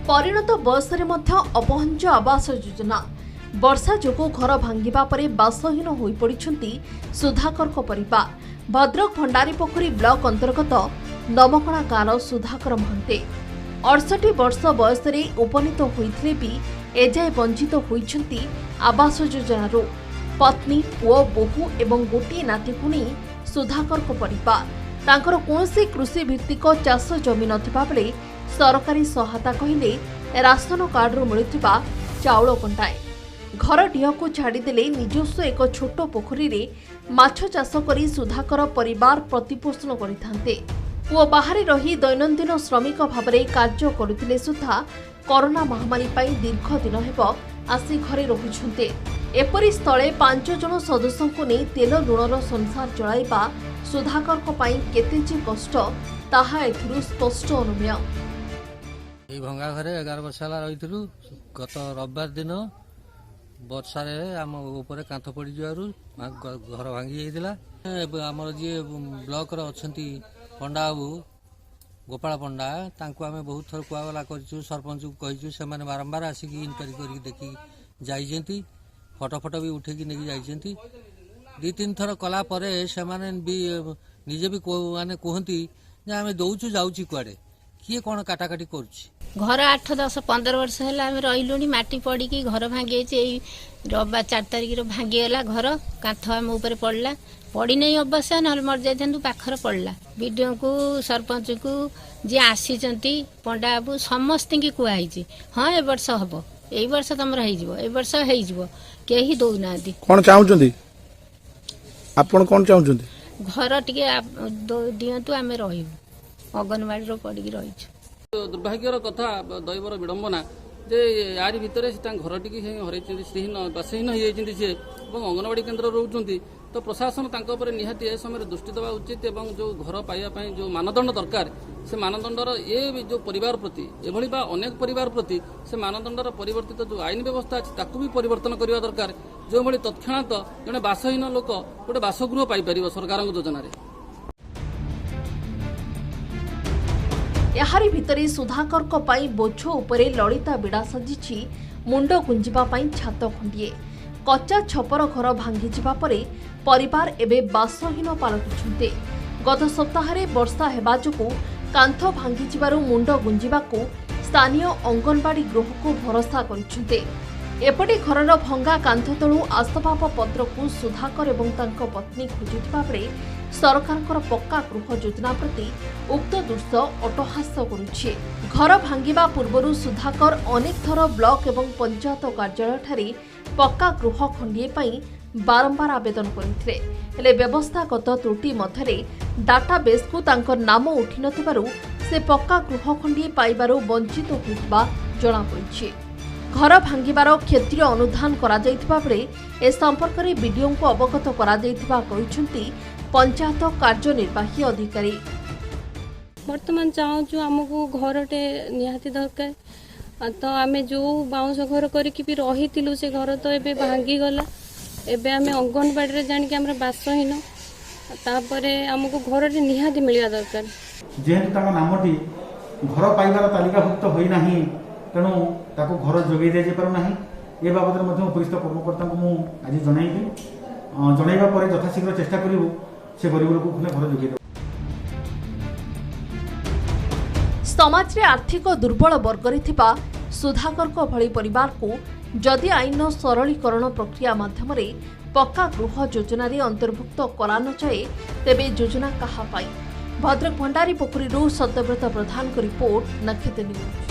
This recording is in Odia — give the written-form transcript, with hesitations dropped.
ପରିଣତ ବୟସରେ ମଧ୍ୟ ଅପହଞ୍ଚ ଆବାସ ଯୋଜନା। ବର୍ଷା ଯୋଗୁଁ ଘର ଭାଙ୍ଗିବା ପରେ ବାସହୀନ ହୋଇପଡ଼ିଛନ୍ତି ସୁଧାକରଙ୍କ ପରିବାର। ଭଦ୍ରକ ଭଣ୍ଡାରୀପୋଖରୀ ବ୍ଲକ ଅନ୍ତର୍ଗତ ନମକଣା ଗାଁର ସୁଧାକର ମହାନ୍ତି 68 ବର୍ଷ ବୟସରେ ଉପନୀତ ହୋଇଥିଲେ ବି ଏଯାଏ ବଞ୍ଚିତ ହୋଇଛନ୍ତି ଆବାସ ଯୋଜନାରୁ। ପତ୍ନୀ, ପୁଅ, ବୋହୂ ଏବଂ ଗୋଟିଏ ନାତିକୁ ନେଇ ସୁଧାକରଙ୍କ ପରିବାର। ତାଙ୍କର କୌଣସି କୃଷିଭିତ୍ତିକ ଚାଷ ଜମି ନଥିବା ବେଳେ ସରକାରୀ ସହାୟତା କହିଲେ ରାସନ କାର୍ଡରୁ ମିଳୁଥିବା ଚାଉଳ ଗଣ୍ଡାଏ। ଘର ଡିହକୁ ଛାଡ଼ିଦେଲେ ନିଜସ୍ୱ ଏକ ଛୋଟ ପୋଖରୀରେ ମାଛ ଚାଷ କରି ସୁଧାକର ପରିବାର ପ୍ରତିପୋଷଣ କରିଥାନ୍ତେ। ପୁଅ ବାହାରେ ରହି ଦୈନନ୍ଦିନ ଶ୍ରମିକ ଭାବରେ କାର୍ଯ୍ୟ କରୁଥିଲେ ସୁଦ୍ଧା କରୋନା ମହାମାରୀ ପାଇଁ ଦୀର୍ଘ ଦିନ ହେବ ଆସି ଘରେ ରହୁଛନ୍ତି। ଏପରି ସ୍ଥଳେ 5 ଜଣ ସଦସ୍ୟଙ୍କୁ ନେଇ ତେଲ ଲୁଣର ସଂସାର ଚଳାଇବା ସୁଧାକରଙ୍କ ପାଇଁ କେତେ ଯେ କଷ୍ଟ ତାହା ଏଥିରୁ ସ୍ପଷ୍ଟ ଅନୁମେୟ। ଏଇ ଭଙ୍ଗା ଘରେ 11 ବର୍ଷ ହେଲା ରହିଥିଲୁ। ଗତ ରବିବାର ଦିନ ବର୍ଷାରେ ଆମ ଉପରେ କାନ୍ଥ ପଡ଼ିଯିବାରୁ ଘର ଭାଙ୍ଗି ଯାଇଥିଲା। ଏବେ ଆମର ଯିଏ ବ୍ଲକର ଅଛନ୍ତି ପଣ୍ଡା ବାବୁ, ଗୋପାଳ ପଣ୍ଡା, ତାଙ୍କୁ ଆମେ ବହୁତ ଥର କୁହାଗଲା କରିଛୁ, ସରପଞ୍ଚକୁ କହିଛୁ। ସେମାନେ ବାରମ୍ବାର ଆସିକି ଇନକ୍ୱାରି କରିକି ଦେଖିକି ଯାଇଛନ୍ତି, ଫଟୋ ଫଟୋ ବି ଉଠେଇକି ନେଇକି ଯାଇଛନ୍ତି। 2-3 ଥର କଲା ପରେ ସେମାନେ ବି ନିଜେ ବି ମାନେ କୁହନ୍ତି ଯେ ଆମେ ଦଉଛୁ, ଯାଉଛି କୁଆଡ଼େ, କିଏ କ'ଣ କାଟାକାଟି କରୁଛି। ଘର 8, 10, 15 ବର୍ଷ ହେଲା ଆମେ ରହିଲୁଣି। ମାଟି ପଡ଼ିକି ଘର ଭାଙ୍ଗି ଯାଇଛି। ଏଇ ରବିବାର 4 ତାରିଖରେ ଭାଙ୍ଗିଗଲା ଘର, କାନ୍ଥ ଆମ ଉପରେ ପଡ଼ିଲା। ପଡ଼ିନାହିଁ ଅବଶ୍ୟ, ନହେଲେ ମରିଯାଇଥାନ୍ତୁ, ପାଖରେ ପଡ଼ିଲା। ବିଡ଼ିଓଙ୍କୁ, ସରପଞ୍ଚଙ୍କୁ, ଯିଏ ଆସିଛନ୍ତି ପଣ୍ଡା ବାବୁ, ସମସ୍ତଙ୍କୁ କୁହାହେଇଛି, ହଁ ଏ ବର୍ଷ ହବ, ଏଇ ବର୍ଷ ତମର ହେଇଯିବ, ଏ ବର୍ଷ ହେଇଯିବ। କେହି ଦଉନାହାନ୍ତି। କଣ ଚାହୁଁଛନ୍ତି ଆପଣ? କଣ ଚାହୁଁଛନ୍ତି? ଘର ଟିକେ ଦିଅନ୍ତୁ, ଆମେ ରହିବୁ। ଅଙ୍ଗନବାଡ଼ିରୁ ପଡ଼ିକି ରହିଛୁ। ଦୁର୍ଭାଗ୍ୟର କଥା, ଦୈବର ବିଡ଼ମ୍ବନା ଯେ ୟାରି ଭିତରେ ସେ ତାଙ୍କ ଘରଟିକି ସେ ହରାଇଛନ୍ତି, ଶ୍ରୀହୀନ ବାସହୀନ ହେଇଯାଇଛନ୍ତି ସିଏ ଏବଂ ଅଙ୍ଗନବାଡ଼ି କେନ୍ଦ୍ରରେ ରହୁଛନ୍ତି। ତ ପ୍ରଶାସନ ତାଙ୍କ ଉପରେ ନିହାତି ଏ ସମୟରେ ଦୃଷ୍ଟି ଦେବା ଉଚିତ ଏବଂ ଯେଉଁ ଘର ପାଇବା ପାଇଁ ଯେଉଁ ମାନଦଣ୍ଡ ଦରକାର, ସେ ମାନଦଣ୍ଡର ଏ ଯେଉଁ ପରିବାର ପ୍ରତି ଏଭଳି ବା ଅନେକ ପରିବାର ପ୍ରତି ସେ ମାନଦଣ୍ଡର ପରିବର୍ତ୍ତିତ ଯେଉଁ ଆଇନ ବ୍ୟବସ୍ଥା ଅଛି ତାକୁ ବି ପରିବର୍ତ୍ତନ କରିବା ଦରକାର, ଯେଉଁଭଳି ତତ୍କ୍ଷଣାତ ଜଣେ ବାସହୀନ ଲୋକ ଗୋଟେ ବାସଗୃହ ପାଇପାରିବ ସରକାରଙ୍କ ଯୋଜନାରେ। ଏହାରି ଭିତରେ ସୁଧାକରଙ୍କ ପାଇଁ ବୋଝ ଉପରେ ଲଳିତା ବିଡ଼ା ସାଜିଛି ମୁଣ୍ଡ ଗୁଞ୍ଜିବା ପାଇଁ ଛାତ ଖଣ୍ଡିଏ। କଚ୍ଚା ଛପର ଘର ଭାଙ୍ଗିଯିବା ପରେ ପରିବାର ଏବେ ବାସହୀନ ପାଲଟିଛନ୍ତି। ଗତ ସପ୍ତାହରେ ବର୍ଷା ହେବା ଯୋଗୁଁ କାନ୍ଥ ଭାଙ୍ଗିଯିବାରୁ ମୁଣ୍ଡ ଗୁଞ୍ଜିବାକୁ ସ୍ଥାନୀୟ ଅଙ୍ଗନବାଡ଼ି ଗୃହକୁ ଭରସା କରିଛନ୍ତି। ଏପଟେ ଘରର ଭଙ୍ଗା କାନ୍ଥ ତଳୁ ଆସବାବପତ୍ରକୁ ସୁଧାକର ଏବଂ ତାଙ୍କ ପତ୍ନୀ ଖୋଜୁଥିବା ବେଳେ ସରକାରଙ୍କର ପକ୍କା ଗୃହ ଯୋଜନା ପ୍ରତି ଉକ୍ତ ଦୃଶ୍ୟ ଅଟ୍ଟହାସ କରୁଛି। ଘର ଭାଙ୍ଗିବା ପୂର୍ବରୁ ସୁଧାକର ଅନେକ ଥର ବ୍ଲକ ଏବଂ ପଞ୍ଚାୟତ କାର୍ଯ୍ୟାଳୟଠାରେ ପକ୍କା ଗୃହ ଖଣ୍ଡିଏ ପାଇଁ ବାରମ୍ବାର ଆବେଦନ କରିଥିଲେ। ହେଲେ ବ୍ୟବସ୍ଥାଗତ ତ୍ରୁଟି ମଧ୍ୟରେ ଡାଟାବେସ୍କୁ ତାଙ୍କ ନାମ ଉଠିନଥିବାରୁ ସେ ପକ୍କା ଗୃହ ଖଣ୍ଡିଏ ପାଇବାରୁ ବଞ୍ଚିତ ହୋଇଥିବା ଜଣାପଡ଼ିଛି। ଘର ଭାଙ୍ଗିବାର କ୍ଷତିର ଅନୁଧ୍ୟାନ କରାଯାଇଥିବା ବେଳେ ଏ ସମ୍ପର୍କରେ ବିଡିଓଙ୍କୁ ଅବଗତ କରାଯାଇଥିବା କହିଛନ୍ତି ପଞ୍ଚାୟତ କାର୍ଯ୍ୟନିର୍ବାହୀ ଅଧିକାରୀ। ବର୍ତ୍ତମାନ ଚାହୁଁଛୁ ଆମକୁ ଘରଟେ ନିହାତି ଦରକାର। ତ ଆମେ ଯେଉଁ ବାଉଁଶ ଘର କରିକି ବି ରହିଥିଲୁ ସେ ଘର ତ ଏବେ ଭାଙ୍ଗିଗଲା। ଏବେ ଆମେ ଅଙ୍ଗନବାଡ଼ିରେ ଜାଣିକି ଆମର ବାସହୀନ। ତାପରେ ଆମକୁ ଘରଟି ନିହାତି ମିଳିବା ଦରକାର। ଯେହେତୁ ତାଙ୍କ ନାମଟି ଘର ପାଇବାର ତାଲିକାଭୁକ୍ତ ହୋଇନାହିଁ, ତେଣୁ ତାକୁ ଘର ଯୋଗାଇ ଦିଆଯାଇପାରୁନାହିଁ। ଏ ବାବଦରେ ମଧ୍ୟ ଉପରିସ୍ଥ କର୍ମକର୍ତ୍ତାଙ୍କୁ ମୁଁ ଆଜି ଜଣାଇବି। ଜଣାଇବା ପରେ ଯଥାଶୀଘ୍ର ଚେଷ୍ଟା କରିବୁ ସେ ଗରିବ ଲୋକକୁ ଖଣ୍ଡେ ଘର ଯୋଗାଇ ଦେବୁ। ସମାଜରେ ଆର୍ଥିକ ଦୁର୍ବଳ ବର୍ଗରେ ଥିବା ସୁଧାକରଙ୍କ ଭଳି ପରିବାରକୁ ଯଦି ଆଇନର ସରଳୀକରଣ ପ୍ରକ୍ରିୟା ମାଧ୍ୟମରେ ପକ୍କା ଗୃହ ଯୋଜନାରେ ଅନ୍ତର୍ଭୁକ୍ତ କରାନଯାଏ, ତେବେ ଯୋଜନା କାହା ପାଇଁ? ଭଦ୍ରକ ଭଣ୍ଡାରୀପୋଖରୀରୁ ସତ୍ୟବ୍ରତ ପ୍ରଧାନଙ୍କ ରିପୋର୍ଟ, ନକ୍ଷତ୍ର ନ୍ୟୁଜ୍।